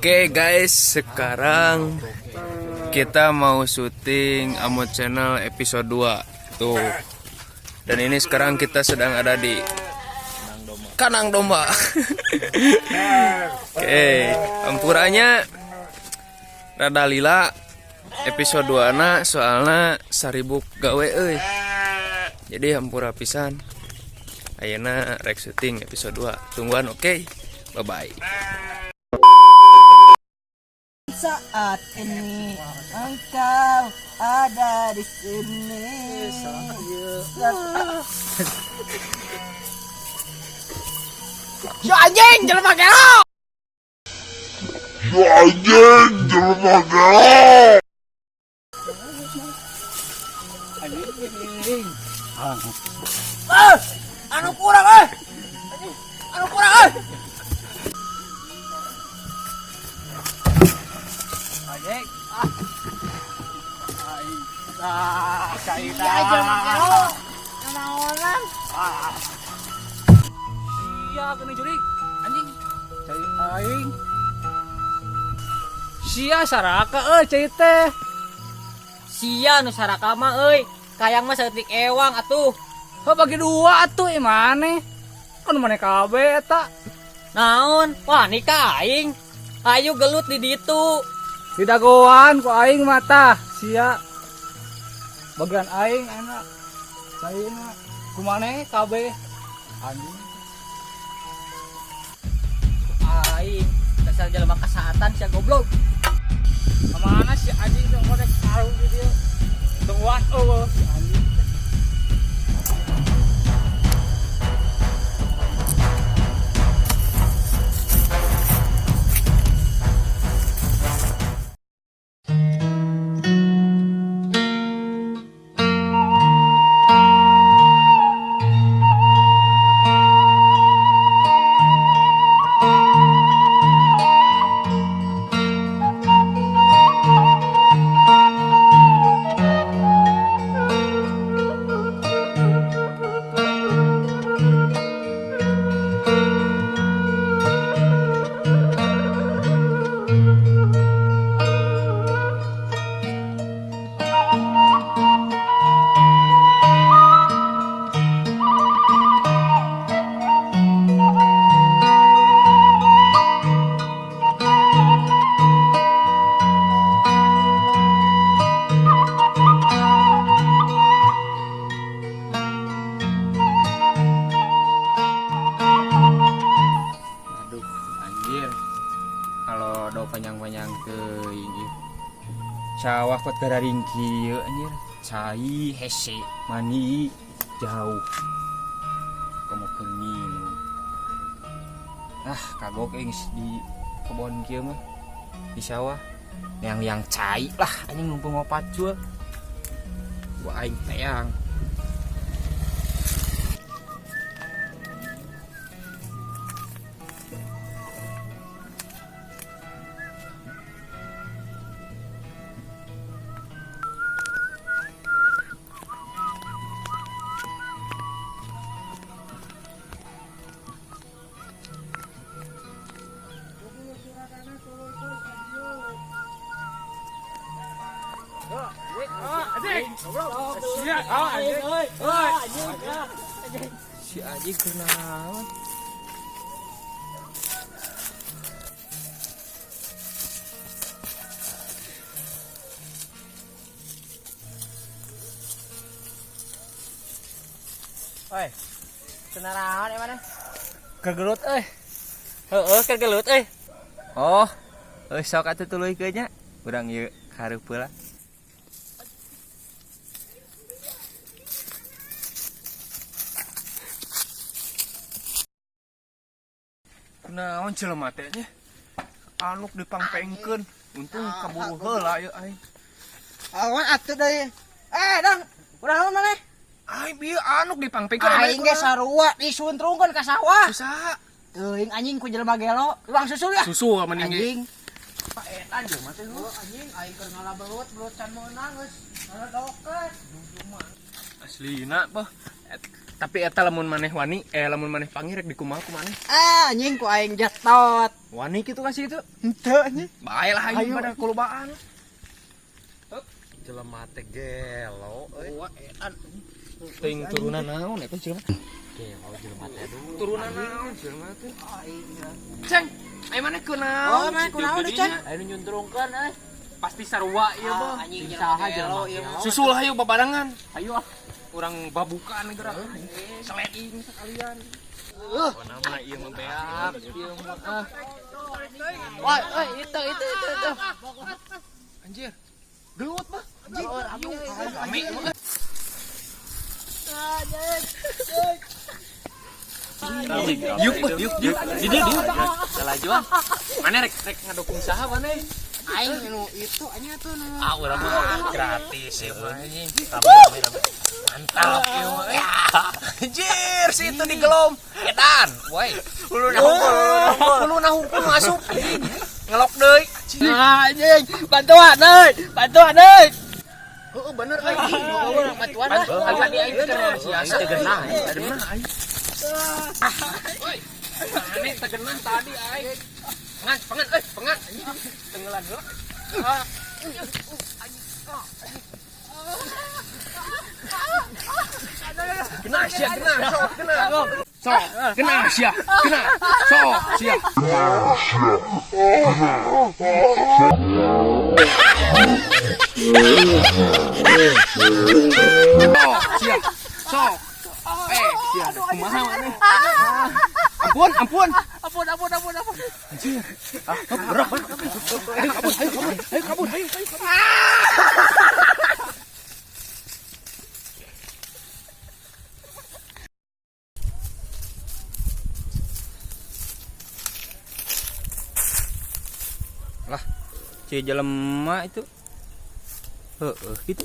Oke guys, sekarang kita mau syuting Amot Channel episode 2. Tuh. Dan ini sekarang kita sedang ada di Kanang Domba. Oke, ampuranya rada lila episode 2 na soalnya saribuk gawe euy. Jadi hampura pisan. Ayeuna rek syuting episode 2. Tungguan, oke. Bye bye. Saat ini engkau ada di sini. Ya anjing, jelema gelo. Ya anjing, jelema gelo. Ah, anu kurang eh. Anu kurang eh. Anjing. Ah. Ah, cai. Ya jelema gelo. Naonan? Ah. Sia kena jurig. Anjing. Cai aing. Sia saraka euy cai teh. Sia nu saraka mah euy. Kayang mah saeutik ewang atuh. Heuh, bagi dua atuh ieu maneh. Kan maneh kabeh eta. Naon? Wah nikah aing. Ayu gelut di ditu. Didagoan ku aing mata sia. Bagian aing enak. Cai mah ku maneh kabeh. Anjing. Aing dasar jelema kasaatan sia goblok. Kemana si anjing teh ngorek karung di dieu? Tungguan eueuh si anjing. Aduh, anjir. Kalau do panjang-panjang teuing ieu. Sawah kot gararing kieu anjir. Cai hese mani jauh. Komo keur nginum. Ah, kagok aing di kebon kieu mah. Di sawah. Yang cai lah anjing numpung mau pacul. Gua aing teang. Si anjing kunaon? Oi. Kenaraon e maneh? Kegelut euy. Heueuh keur gelut euy. Oh, euy sok atuh tuluykeun nya. Urang ieu kareup heula. Kunaon jelema teh nya? Anuk dipangpengkeun. Untung kaburu heula ieu aing. Awan atuh deui. Eh, dang. Urang naon maneh? Aing bieu anuk dipangpengkeun. Aing ge sarua disuntrungkeun ka sawah. Susah. Teuing anjing ku jelema gelo. Urang susul ya. Susu mending ge. Anjing. Etan jelema teh anjing aing keur ngalah belut, belut can meunang geus. Ngaledokeun. Aslina bah. Tapi eta lamun maneh wani, eh lamun maneh panggil rek dikumaha ku maneh? Ah, anjing ku aing jetot. Wani kitu kasih itu. Henteu anjing. Bae lah ayo pada kulubaan. Jelema teh gelo euy. Wah, edan. Teuing turunan naon eta jelema? Gelo jelema teh aduh. Turunan naon jelema teh? Ceng, ayo maneh kunaon? Oh, maneh kunaon deui, Ceng? Ayo nyundrungkeun euy. Pasti sarua ieu mah. Anjing jelema gelo ieu mah. Susul hayu babarengan. Ayo ah. Urang babukaan gerak. Seleding sekalian. Oh, nama ieu mah beak. Ieu mah ah. Woi, oi, itu. Anjir. Gelut mah. Anjir. Rame mah. Yuk, yuk, yuk. Di dieu, dieu. Lalajuan. Mana rek rek ngadukung saha mana? Aing nu itu anjing atuh nu. Ah, urang mah gratis ya mah anjing. Rame rame rame. Mantap ieu mah. Ya. Anjir, si itu digelom. Edan, woi. Hulu hungkul asup. Ngelok deui. Anjing, bantuan euy, bantuan euy. Heeh, bener euy. Bantuan lah. Tadi aing teh sia teh genah, teh genah aing. Woi. Aneh teh genah tadi aing. Pengan, pengan euy, pengan. Tenggelan heula. Kena sia, kena, sok, kena. Sok, kena sia, kena. Sok, sia. Sok, sia. Sok. Eh, sia, kumaha maneh? Ampun, ampun. Ampun, ampun, ampun, ampun. Anjir. Ah, gerak, gerak. Ayo kabur, ayo kabur, ayo kabur, ayo, ayo kabur. Lah, si jelema itu. Heeh, gitu.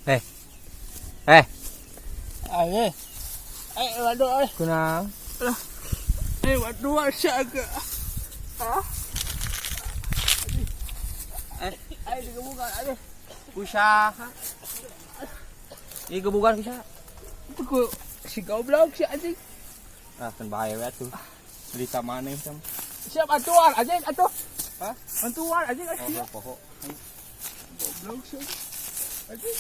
Eh. Eh, Ayo. Eh, waduh, eh. kunaon? Eh, waduh, sia agak. Eh, Ayo digebukan, ayo. Kusaha? Ieu gebukan kusaha? Ku si goblok si anjing. Ah, kan bahaya we atuh. Cerita maneh teh. Siap bantuan anjing atuh. Hah? Bantuan anjing anjing. Poho, poho. Goblok si anjing. Anjing.